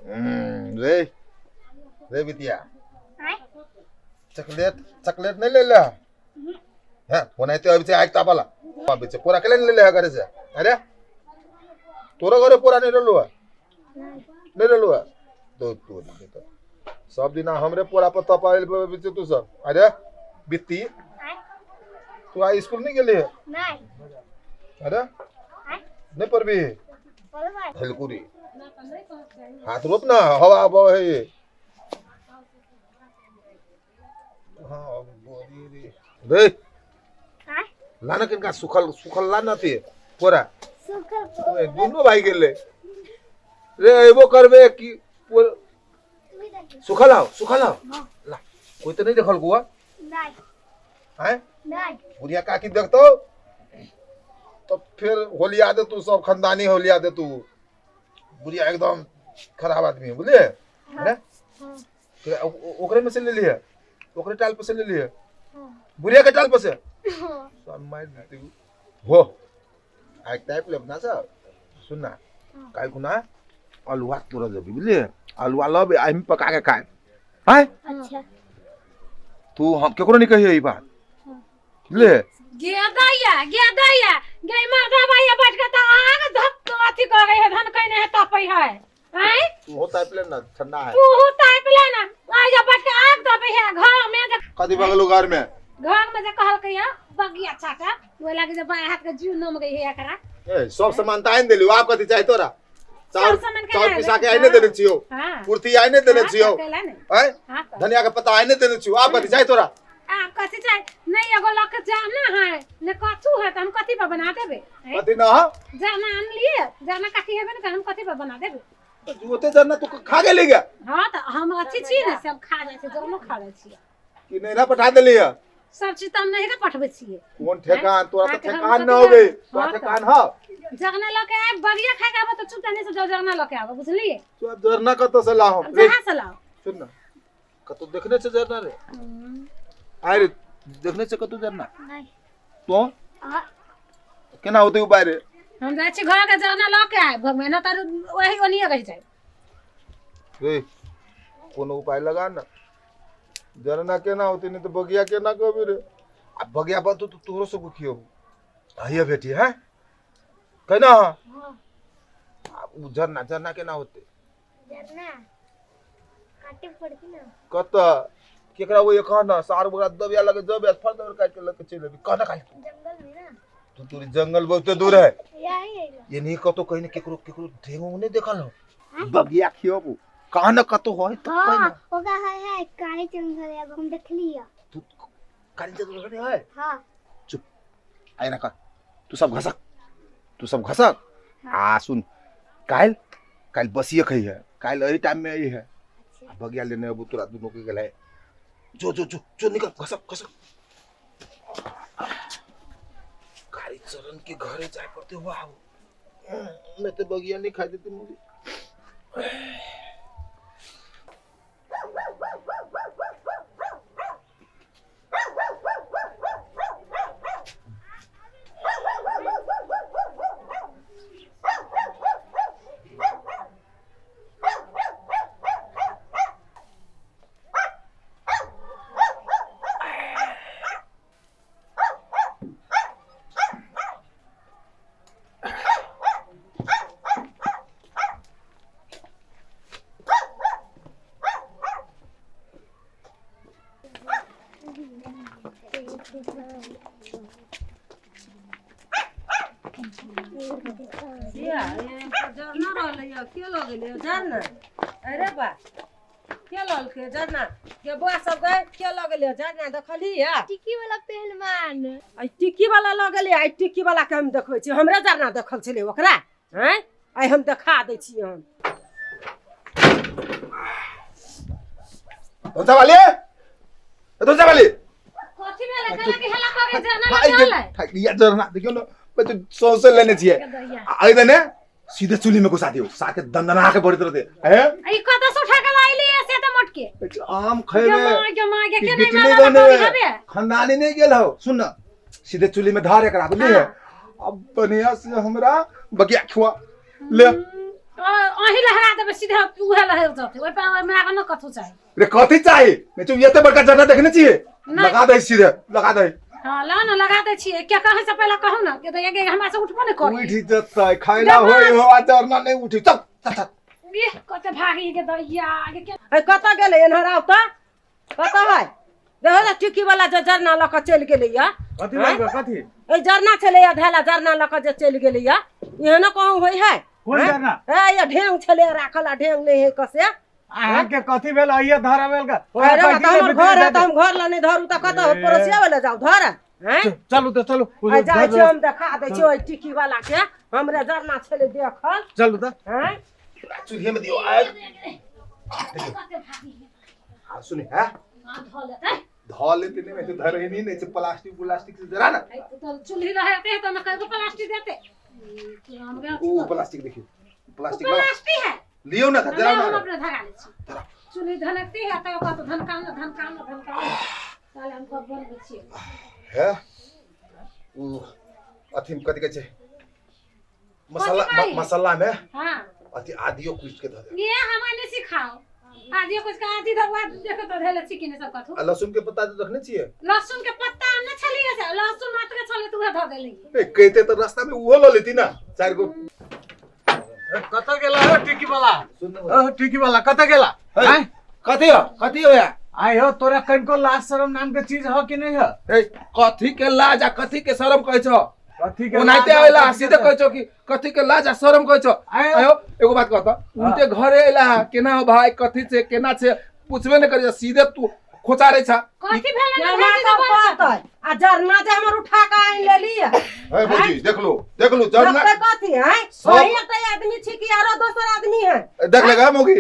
रे रे बिटिया, चॉकलेट चॉकलेट नहीं ले ले? हाँ, ओनाहिते अबै छै आगि तापला अबै छै। पोरा केले नहीं ले ले घरे से? अरे तोरा घरे पोरा नहीं रहलू है? नहीं रहलू है तो तो सब दिना हमरे पोरा पर तपा अबै छै तू सब। अरे बित्ती, तू आई स्कूल नहीं गेली है? नहीं। अरे नहीं पढ़बी? हलकुरी हाथ रोप ना, हवा बहे है। हाँ बोली रे रे लाना किनका सुखल सुखल लाना थे पोरा सुखल। दुनू भाई गेले रे। एबो करबे कि सुखल आओ, सुखल आओ। ला, कोई तो नहीं देखल गुआ? नहीं। हैं? नहीं। बुढ़िया काकी देखतो तो फिर होलिया दे तू, सब खानदानी होलिया दे तू। बुढ़िया एकदम खराब आदमी है, बुझलिए ने? फिर ओकरे में से ले लिए, ओकरे टाल पर से ले लिए, बुढ़िया के टाल पर से सब मार देते हो। आइ टाइप लेब ना सब। सुन ना, काल्हि खुना अलुआ तोड़ जेबी, बुझलिए? अलुआ लब आइ पका के खाए हैं। अच्छा। तू हम केकरो नहीं कहिए ई बात, बुझलिए? गे दैया, गे दैया, गे मर्दा भैया बैठ के त आग धप अथी कर गई है, धन कहीं नहीं तपई है। हैं? तू हो ताप ले ना, ठंडा है। तू हो ताप ले ना, आ जा बैठ के आग तपई है घर में जे। कदी बगलू घर में? घर में जे कहल के बगिया चाचा ओइ लागे जे बाएं हाथ के जीव नम गई है एकरा। ए सब सामान त आइन देलियो, आप कथी चाही तोरा? चाउर सब सामान के चाउर आइन पिसा के देली। आइने देने छियो। हां। कुर्ती आइने देने हां, छियो। कैला ने? हैं? हां त। धनिया के पत्ता आइने देने छियो, आप कथी चाही तोरा? आप कथी चाही? नहीं एगो लक जाना है ने कथू है त हम कथी पर बना देबे? हैं? कथी ना हो? जाना आन लिए, जाना काकी हेबे ने, हम कथी पर बना देबे? ओते जरना तू खा गेली गे? हां त हम अथी छी ने, सब खा जाइ छै, जरनो खा जाइ छी। कि नैहरा पठा देली है? सब चीज त हम नैहरा पठबै छियै। कोन ठेकान तोरा? हाँ, त तऽ हम ठेकान न कथी होबे जान? तोरा। हाँ, तऽ। ठेकान हो। जगना लऽ के आबि बगिया खाय के आबऽ तऽ चुप से जाओ, जगना लऽ के आबऽ, बुझलियै? तू अब जरना कतऽ से लाहो? आब जहाँ से लाओ। सुन ना, कतौ देखने छै जरना रे? आय रे, देखने छै कतौ जरना? नहीं। तो हाँ। केना होतै उपाय रे? हम जाइ छी घर के जगना लऽ के आबि भगवान तर वही ओनिये रहि जाइ। रे कोनो उपाय लगा ना, जरना केना होतै? नहीं तऽ बगिया केना कहबी रे? आ बगिया बनतौ तऽ तोहरो सबके खियबू। आइए बेटी है केना? हाँ। आ उ जरना जरना केना होतै? जरना काटे पड़ती ना। कतऽ केकरा ओ एखन ना सार ओकरा दबिया लगे जबे फर दबे काटि के लऽ के चलि अबी कहना खाली। जंगल में ना। तू तोरी जंगल बहुते दूर है। यही है। ये नहीं कतो कहीं ने केकरो केकरो ढेंगो नहीं देखल हो? बगिया खियबू कहाँ न कतो होय तो कहीं हाँ ना। ओका है है काली जंगल है, हम देख लिया। तू काली जंगल नहीं है? हाँ। चुप आइ ना कर, तू सब घसक, तू सब घसक। आ सुन, काल्हि काल्हि बसिए खई है, काल्हि एही टाइम में आई है। अच्छा। बगिया लेने अबू तोरा दुनू के गेलै। जो जो जो जो निकल, घसक घसक। कारी चरण के घरे जाए पड़ते हुआ आओ, मैं तो बगिया नहीं खा देती मुझे। जरना रहलै के लऽ गेलै जरना? अरे बा, के ललकै जरना के? बौआ सब गए, के लऽ गेलै जरना देखली है? टिक्की वाला पहलवान। आई टिक्की वाला लऽ गेलै। आई टिक्की वाला के हम देखबै छी। हमरे जरना देखल छलै ओकरा? हैं, आइ हम देखा दै छी हम। धनसा वाली, धनसा वाली। कथी भेलै? केना के हेला करे जरना भाई लऽ गेलै? लिया जरना देखियौ ने, बच्चे सौंसे लेने छियै। दैया। आ एहि ने सीधे चूल्ही में घुसा दियौ, साथे दंदना के बढ़ैत रहतै। हैं? ई कतऽ से उठा के लाइली से तऽ मोटके? आम खैबे गे माय, गे माय, गे कि के नहीं बिटली मारा बने? हबे। खानदानी नहीं गेल हो। सुन ना, सीधे चूल्ही में धार एकरा, बुझलिए? अब बढ़िया से हमरा बगिया खुआ ले। अहीं लहरा देबै सीधा उहे लहर जतै ओहि पर ओहिमे आगाँ न कथू चाही। रे कथी चाही? नहीं तो एते बड़का जरना देखने छियै? लगा दे सीधे लगा दे। हां ला ना लगा दे छियै। क्या कहे से पहले कहू ना के दैया हमरा से उठबो नै करी। उठ जतै खैला होय हो आ जरना नहीं उठी। चल चल चल। ये कते भागी के दैया के ए कत गेलै एनहर आउ त कत है देखो ना टिकी वाला जे जरना लऽ कऽ चलि गेलैया। कथी लऽ कथी? ए जरना छलैया धैला जरना लऽ कऽ जे चलि गेलैया। एहनो कहूँ होय है? कोन जरना? ए ये ढेंग छलै राखल आ ढेंग नहि है कसे। अहाँके कथी भेल अइये धरा भेल का? अरे बा, तऽ हमर घर है तऽ हम घर लऽ नहि धरू तऽ कतऽ पड़ोसिया वाला जाउ धर हैं? चलू तऽ चलू। आ जाइ छी हम देखा दै छी ओहि टिकी वाला के हमरे जरना छलै देखल। चलू तऽ हैं? चूल्हे में दियो आ सुनी है धो लेते नहीं मैं तो धर ही नहीं नहीं प्लास्टिक प्लास्टिक से जरा ना तो चूल्ही रहते है तो मैं कई को प्लास्टिक देते। ओ प्लास्टिक देखियो प्लास्टिक प्लास्टिक है लियो ना जरा हम अपने धरा ले छी। चूल्ही धनकती है तो ओकरा तो धनकाउ ना धनकाउ ना धनकाउ साले हम कब बनबै छियै है उ अथी में कथि कहै छै मसाला मसाला में। हां अथी आदियो कुछ के धर दे। ये हमरा नहीं सिखाओ आदियो कुछ के आदि धरवा देखो तो धैले छी कि नहीं सब कथू। लहसुन के पत्ता रखने छियै? लहसुन के पत्ता हम न छलियै से लहसुन मात्र छलै त उहे धर देलियै। ए कहते त रास्ता में उहो ल लेती ना चार गो। कत गेला हो टिकी वाला? ओ टिकी वाला कत गेला? हैं कथी हो कथी होया? आइ हो तोरा कनको लाज शरम नाम के चीज हो कि नहीं हो? ए कथी के लाज आ कथी के शरम कहै छौ? कथी के ओनाहिते आएला सीधे कहै छौ कि कथी के लाज आ शरम कहै छौ? आयो एगो बात कहत उनते घरे आएला केना हो भाई कथी छै केना छै पूछबे न करिय सीधे तू खोचा रे छा। कथी भेल ना कहतै आ जरना जे हमर उठा के आनि लेलियै। ए भौजी देख लो जरना कथी है? वही एकटा आदमी छी कि आरो दोसर आदमी है? देख लेगा मोगी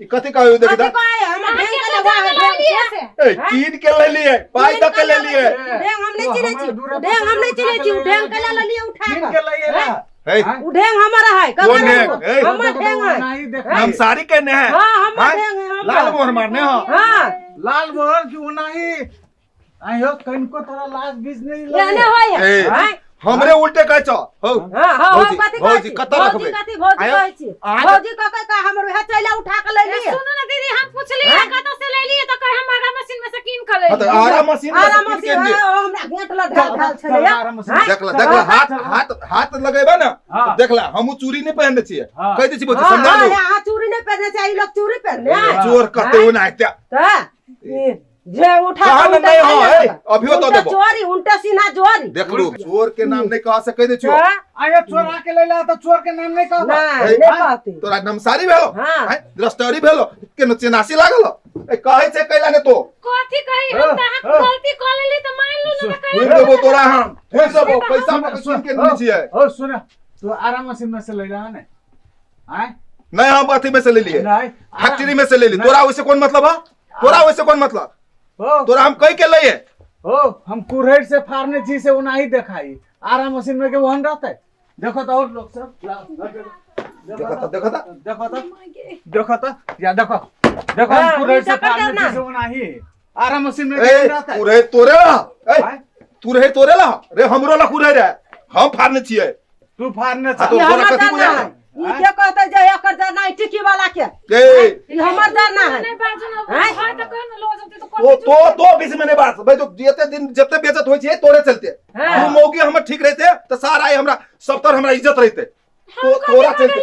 ई कथी कहू देखी त हम ढेंग के लगा ए कीन के ले लिए पाई तक के ले लिए। ढेंग हम नहीं चिनै छी ढेंग हम नहीं चिनै छी ढेंग के ले लिए उठा के कीन के लिए ना। ए उ ढेंग हमर है कोन ढेंग? हमर ढेंग है हम सारी के ने है। हां हमर ढेंग है लाल मोहर मारने हो। हां लाल मोहर की ओनाही आइ हो कनको तोरा लाज बीज नहीं लगे एने होय है हमरे उल्टे कहै छौ। हो हां हां कथी कहै भौजी कत रखबे? कथी भौजी कहै छी? भौजी कह के हमर वएह चैला उठा के ले लिए। सुनू ना दीदी हम पुछलियै कत से ले लिए त कह हम आरा मशीन में से कीन के ले। हां त आरा मशीन में से कीन के ले। हमरा गेट ल ढाल ढाल छलै। देख ल देख ल हाथ हाथ हाथ लगेबा ना देख ल हमहु चूड़ी नहीं पहनने छियै कह दै छी भौजी समझा दू। हां चूड़ी नहीं पहनने छै ई लोग चूड़ी पहनने चोर कहते ओनाहिते त जे उठा कहा नहीं हो ए अभियो तो देबो चोरी उल्टा सीना जोरी। देख लो चोर के नाम नहीं कह सकै दे छियो। आये चोरा के लेला त चोर के नाम नहीं कहबो। नहीं कहती तोरा नमसारी भेलो हैं द्रष्टरी भेलो के चेनासी लागल ए कहै छै कैला ने तो कथी कही हम त अहाँ गलती क लेली त मान लू ना कहि देबो तोरा हम थोड़ देबो पैसा में सुन के नहीं छियै। ओ सुन तू आराम मशीन में से लेला ने? आय नहीं हम अथी में से ले लिए फैक्ट्री में से ले ली। तोरा ओइसे कोन मतलब है? तोरा ओइसे कोन मतलब? तोरा हम कह के लइए ओ हम कुरहड़ से फाड़ने छी से ओनाही देखाई आरा मशीन में के वहन रहते। देखो तो और लोग सब देखो तो देखो तो देखो तो देखो तो या देखो देखो हम कुरहड़ से फाड़ने छी से ओनाही आरा मशीन में के रहते। कुरहड़ तोरे ला ए तुरहे तोरे ला रे हमरो ला कुरहड़ है हम फाड़ने छियै। तू फाड़ने छ तोरा कथि बुझा ई के कहते जे एकर जरना टिकी वाला के ए ई हमर जरना है। नहीं बाजू ना हां त कहन लो जते तो ओ तो बीच में नहीं बात भाई तो जते दिन जते बेइज्जत होय छै तोरे चलते। तू मौगी हमर ठीक रहते त सारा आई हमरा सब तर हमरा इज्जत रहते। तो तोरा चलते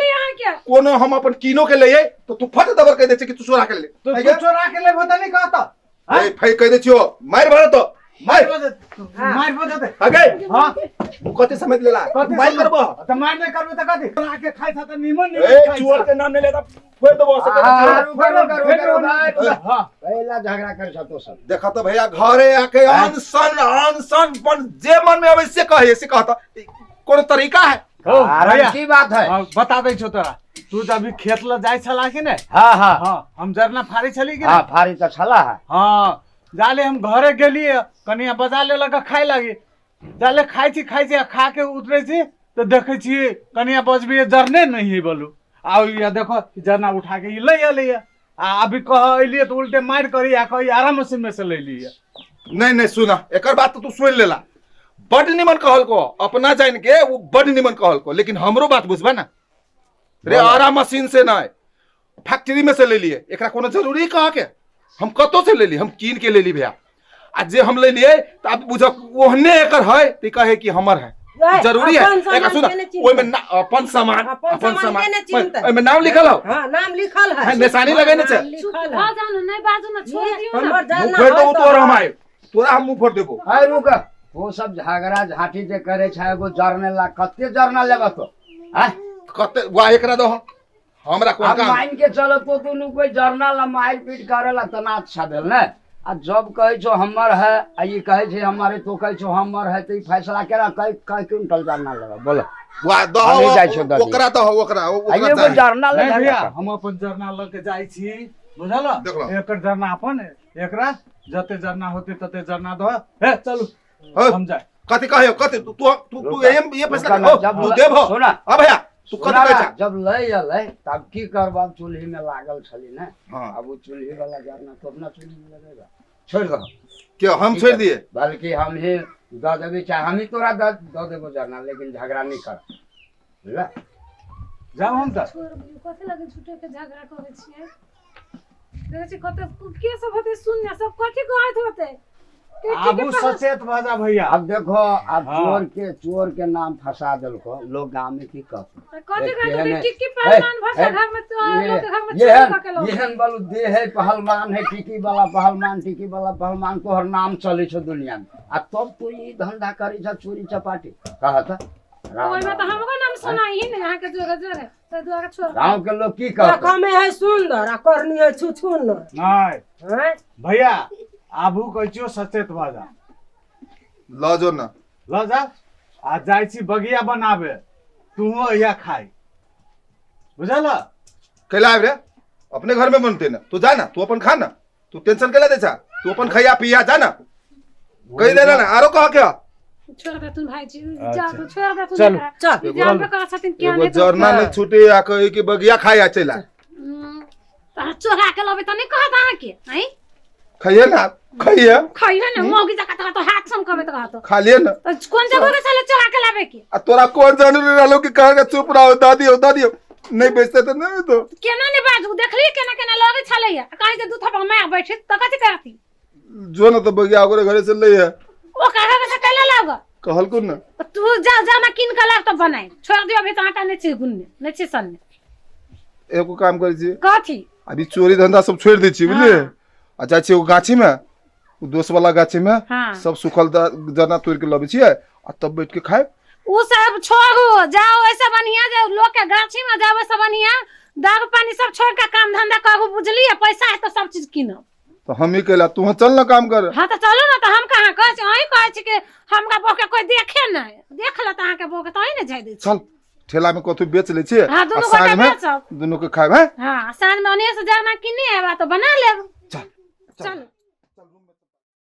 कोनो हम अपन कीनो के लइए तो तू फट दबर कह दे छै कि तू चोरा के ले। तू चोरा के ले बता नहीं कहता ए फै कह दे छियो मार भर तो मार मार बजते अगे। हां तू कथि समझ लेला मार करबो त मार नहीं करबो त कथि चोरा के खाइ था त निमन नहीं ए चोर के नाम नहीं लेता छोड़ देबो से। करो भाई हां पहला झगड़ा कर सब तो सब देखा त भैया घरे आके अनसन अनसन पर जे मन में आवे से कहे से कहता कोनो तरीका है? कारण की बात है बता दै छौ तोरा। तू जब अभी खेत ल जाय छला कि ने? हां हां हां हम जरना फाड़ी छली कि हां फाड़ी त छला है। हां जाले हम घरे गेलिए कनिया बजा लेलक खाय लागी जाले खाइ छी आ खा के उतरे छी त देखै छी कनिया बजबी जरने नहीं है बोलू आ या देखो जरना उठा के ई ले अलिए आ अभी कह अलिए त उल्टे मार करी आ कही आराम मशीन में से ले लिए। नहीं नहीं सुना एकर बात तो तू सुन लेला बड निमन कहल को अपना जान के वो बड निमन कहल को लेकिन हमरो बात बुझबा ना। रे आरा मशीन से नहीं, फैक्ट्री में से ले लिए। एकरा कोनो जरूरी कहा के हम कतो से ले ली, हम कीन के ले ली भैया। आ जे हम ले लिए त अब बुझ ओहने एकर है त कहे कि हमर है, जरूरी है। एकरा सुन, ओइ में अपन सामान, अपन सामान ओइ में नाम लिखल हो। हां नाम लिखल है, निशानी लगेने छै। चुप भ जाउ ने, नहीं बाजू ने, छोड़ दियौ ने। हमर जाना मुंह फोड़ देबो तोरा, हम आए तोरा हम मुंह फोड़ देबो। है रुक, वो सब झगड़ा झांटी जे करे छै एगो जरने ला कते जरना लेबा तो हैं कते वा एकरा दो हमरा कोन काम। मान के चलो तो दुनू कोई जरना ला मार पीट करे ला तना अच्छा भेल ने। आ जब कहे छो हमर है आ ई कहे छै हमारे, तो कहे छो हमर है, त ई फैसला केना कई कई क्विंटल जरना लेबा बोलो। वा दो ओकरा दो ओकरा ओकरा एगो जरना ले भैया, हम अपन जरना ल के जाय छी बुझल। एकर जरना अपन, एकरा जते जरना होते तते जरना दो। हे चलू हम जाय। कथि कहे कथि तू तू तू ये फैसला तू देबो। हां भैया तू कथि कहै छ? जब ले अलै तब की करब, चूल्ही में लागल छली ने। अब वो चूल्ही वाला जरना तो अपना चूल्ही में लगेगा, छोड़ दो। क्यों हम छोड़ दिए? बल्कि हम ही the देबी, चाहे हम ही तोरा the देबो जरना, लेकिन झगड़ा नहीं कर बुझला। जाओ हम त छोड़ दियो। कथि लगे झूठे के झगड़ा करै छियै? देखै छी कते के सब होते सुनने सब कथि कहैत होते। आबू सचेत भ जा भैया। अब देखो अब चोर के नाम फंसा देलको लोग गांव में की कहत कथि कहत टिक्की पहलवान भसा घर में, लोग घर में चोरी क के लोग एहन बलु दे है पहलवान है, टिकी वाला पहलवान, टिकी वाला पहलवान तोहर नाम चलै छौ दुनिया में, आ तब तू ई धंधा करै छ चोरी चपाटी कहत। ओइ में त हमरो नाम सुनाई ने अहाँ के जोरे जोरे त दुआरे छोड़ गांव के लोग की कहत। देखऽ में है सुंदर आ करनी है छुछुन। नहीं हैं भैया आबू कहै छियौ सचेत भ जा। ल जो न ल जा आ जाइ छी बगिया बनाबे, तू अहिया खाई बुझल। कैला आबि रे, अपने घर में बनते ना, तू जा ना, तू अपन खा ना, तू टेंशन कैला दै छा, तू अपन खैया पिया जा ना, कहि देना ना आरो कह के छोड़ दे तू भाईजी, जा तू छोड़ दे तू। चल चल जानबे करै छथिन किया एगो नहीं जरना नहीं छूटे आ कहे कि बगिया खाया चला। त चोरा के लबे त नहीं कहत अहाँ के? हैं खाइए ना, खाइए खाइए ना, मौगी जका त तो हाथ सम कबे त कहत खा लिए ना। त कोन जगह के चले चोरा के लाबे के? आ तोरा कोन जरूरी रहलो कि कह के चुप रहो, दादी हो दादी हो नहीं बेचते त नहीं तो केना नहीं बाजू। देखली केना केना लगे छलैया, कहि जे दू थपा मार बैठे त कथि करती? जो ना त बगिया ओकरे घरे से ले है, ओ कहे से कैला लाग कहल कोन ना तू जा जा ना किन के लाग त बनाई छोड़ दियो। अभी त आटा नहीं छी गुन्ने नहीं छी सन्ने। एगो काम करै छी कथि? अभी चोरी धंधा सब छोड़ दै छी बुझलिए। आ जाइ छी एगो गाछी में, दोस्त वाला गाछी में सब सुखल जरना तोड़ के लबै छियै आ तब बैठ के खाए। उ सब छोड़ू, जाओ ऐसे बढ़िया जे लोग के गाछी में जाओ ऐसे बढ़िया दारू पानी सब छोड़ के काम धंधा करू बुझलिए। पैसा है तो सब चीज कीनब। तो हम ही कहला तू चल ना काम कर। हाँ तो चलो ना, तो हम कहाँ कहै छी? अहीं कहै छी कि हमरा बहू के कोई देखे नहीं, देख लत अहाँ के बहू के तो अहीं ने जाय दै छी। चल ठेला में कथू बेच लै छियै। हाँ दुनू गोटा बेचब, दुनू के खायब। हाँ साँझ में ओनिये से जरना किने आएब तो बना लेब। चल चल।